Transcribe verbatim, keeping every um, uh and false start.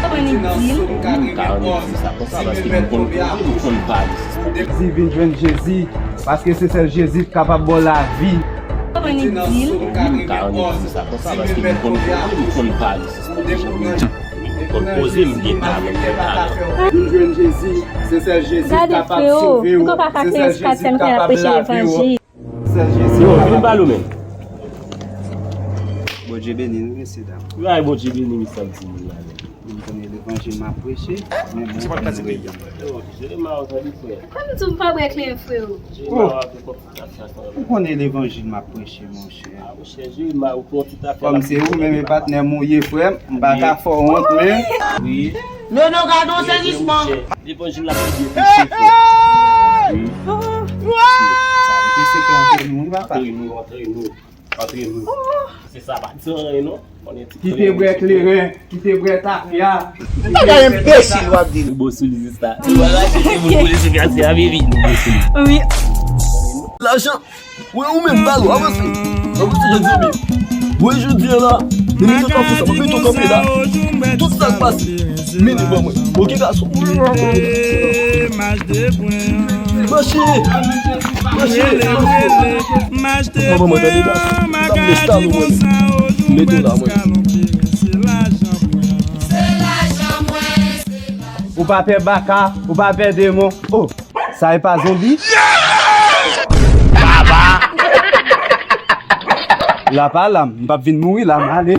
Annik di l. Annik di sa konsa, paske nou konn koze, nou konn pale. Jezi, vin jwenn Jezi, paske se sèl Jezi k kapab ba w lavi. Annik di l. Annik di sa konsa, paske nou konn koze, nou konn pale. Konn koze, m gen talan, m gen talan. Vin jwenn Jezi, se sèl Jezi k kapab sove w, se sèl Jezi k kapab lave w. Sèl Jezi. Yo, vin pale w menm. Bondye beni nou, mesye dam. Ay, Bondye beni, mesye dam, timoun la menm. M konnen levanjil m ap preche, men bon. Se pa kase peyi a. Yo, Jerema, w tande, frè? Kòm di w m pa bwè kleren, freo. Jerema, w ap fè kòb. Ou konnen levanjil m ap preche, monchè. Ah, monchè, Jerema, ou pran tout afè la. Kòm se ou menm e patnè m ou ye, frè m, m pa ka fè w wont, men. Wi. Non, non, gade yon sezisman. Levanjil la pi byen preche, frè. Wi. Sa rete sekrè antre nou, wi, papa. Antre nou, antre nou. Antre nou. Se sa, pa di anyen, non. Kite bwè kleren, kite bwè tafya. Bagay enbesil w ap di. Bon, sou li, se sa. Ou pa ka chèche moun pou li sou kase a, baby. Wi. Lajan. Wè, ou menm, balo, avanse. Avanse, jodi a, byen. Wè, jodi a la, li mete kanpe sa, mete kanpe la. Tout sa k pase, mini ban mwen. Oke, gason. Mache. Mache. Mache. Mache. Mache. Mete la, mwen. Ou pa pè baka, ou pa pè demon. Oh, sa e pa zonbi? Baba! La pa la, m p ap vin mouri la, m ale.